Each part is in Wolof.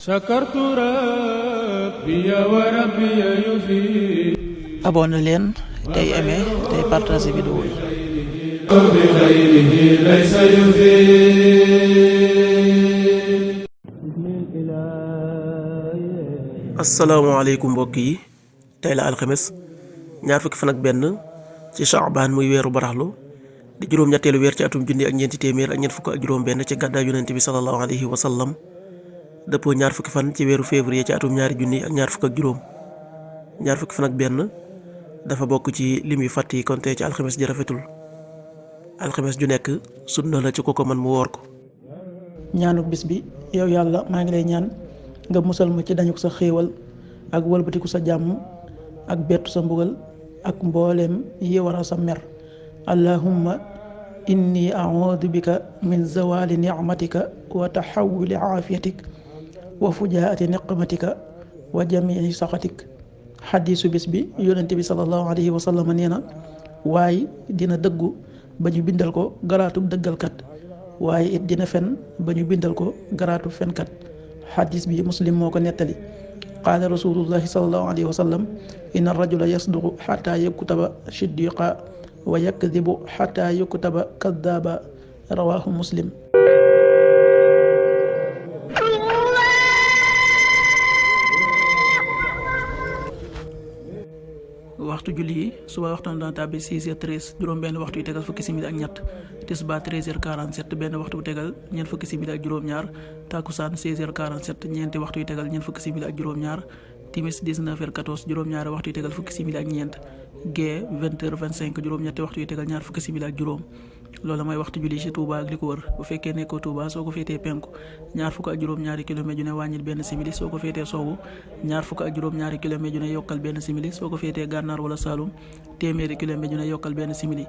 sakartu rabbi wa rabbi yufi. abonné leen tey aimé tey partagé vidéo yi. bi xayrihi laysa yufi. asalaamaaleykum mbokk yi, tey la alxames ñaar fukki fan ak benn ci Shaabaan muy weeru baraxlu di juróom-ñetteelu weer ci atum junni ak ñeenti téeméer ak ñeent fukk ak juróom-benn ci gàddaay yonent bi sallallahu alayhi wa sallam dëppoo ñaar fukki fan ci weeru février ci atum ñaari junni ak ñaar fukk ak juróom. ñaar fukki fan ak benn dafa bokk ci lim yu fàtt yi kon tey ci alxames ji rafetul. alxames ju nekk sunna la ci ko man mu woor ko. ñaanu bis bi yow yàlla maa ngi lay ñaan nga musal ma ci dañu sa xéewal ak wëlbatiku sa jàmm ak bettu sa mbugal ak mbooleem yi waral sa mer. allahumma inni a'udhu bika min zawali ni'matika wa tahawuli aafiyatik wa fujaati niqmatika wa jamii saxatik. xadiisu bis bi yonente bi sallallahu alayhi wa sallam nee na waaye dina dëggu ba ñu bindal ko garaatub dëggalkat, waaye it dina fen ba ñu bindal ko garaatub fenkat. xadiis bi muslim moo ko nettali. qaala rasulullahi sallallahu alayhi wa sallam inna rajula yasduqu xataa yuktaba siddiqa wa yakdibu xataa yuktaba kaddaaba. rawaahu muslim. waxtu julli yi suba waxtaan dana tàbbi 6h13 juróom-benn waxtu yu tegal fukki simili ak ñett, tisbaar 13h47 benn waxtu bu tegal ñeent fukki simili ak juróom-ñaar, takkusaan 16h47 ñeenti waxtu yu tegal ñeent fukki simili ak juróom-ñaar, timis 19h14 juróom-ñaari waxtu yu tegal fukki simili ak ñeent, gee 20h25 juróom-ñetti waxtu yu tegal ñaar fukki simili ak juróom. loolu mooy waxtu julli ci Touba ak li ko wër. bu fekkee nekkoo Touba soo ko féetee penku ñaar fukk ak juróom-ñaari kilomètre ju ne wàññil benn simili, soo ko féetee sowwu ñaar fukk ak juróom-ñaari kilomètre ju ne yokkal benn simili, soo ko féetee gànnaar wala Saloum téeméeri kilomètre ju ne yokkal benn simili.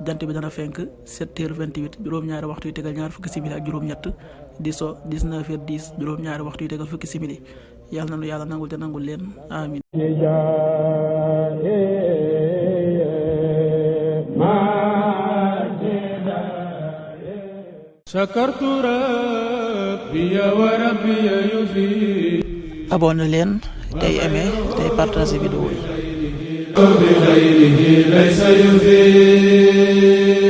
jant bi dana fenk 7h28 juróom-ñaari waxtu yu tegal ñaar fukki simili ak juróom-ñett, di so 19h10 juróom-ñaari waxtu yu tegal fukki simili. yàlla na nu yàlla nangul te nangul leen amin. sakartu rabbi wa rabbi yufi. abonné leen tey aimé tey partagé vidéo yi. bi xayrihi laysa yufi.